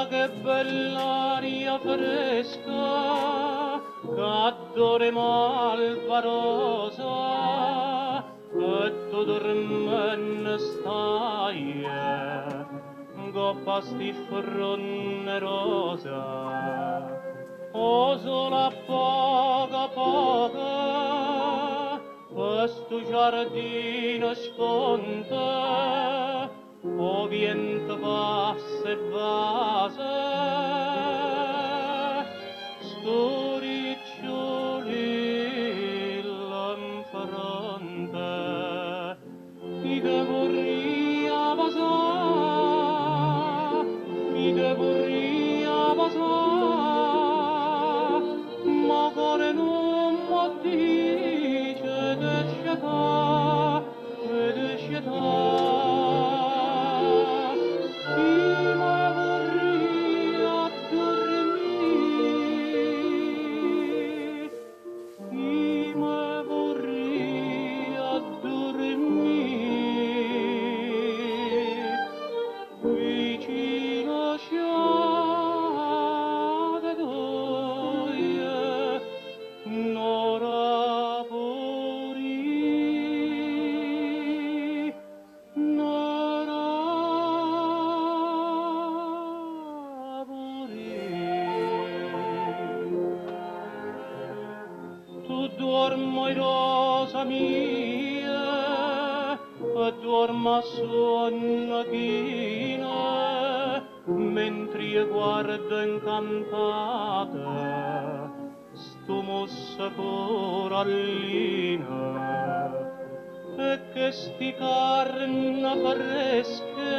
Che bell'aria fresca, ch'addore malvarosa, e tu dormenno staje, 'ncopp'a 'sti ffronne rosa. O sole a poco a poco, pe' 'stu ciardino sponta, 'O viento passa e vasa 'stu ricciulillo 'nfronte. I' te vurria vasà, i' te vurria vasà, ma 'o core nun m' 'o ddice 'e te scetà, 'e te scetà. I' me vurria addurmì, i' me vurria addurmì vicino 'o sciate tuoje, n'ora pur'i', n'ora pur'i'. Tu duorme oj rosa mia, e duorme a suonno chino, mentr'io guardo 'ncantato 'stu musso curallino. E chesti carne fresche,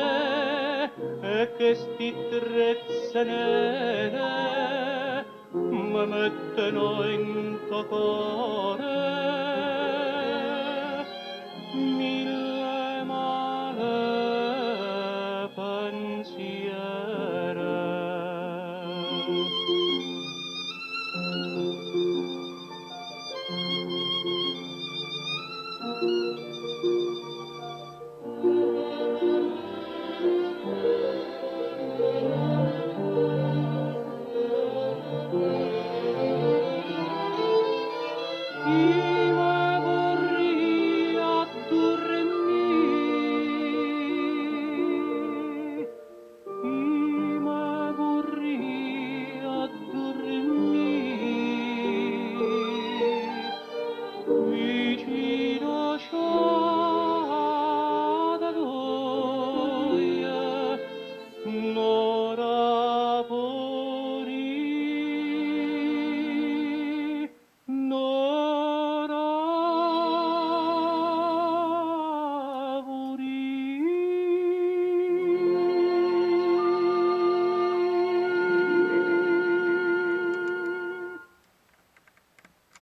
e chesti trezze nere, me mettono 'int' 'o core mille male pensiere.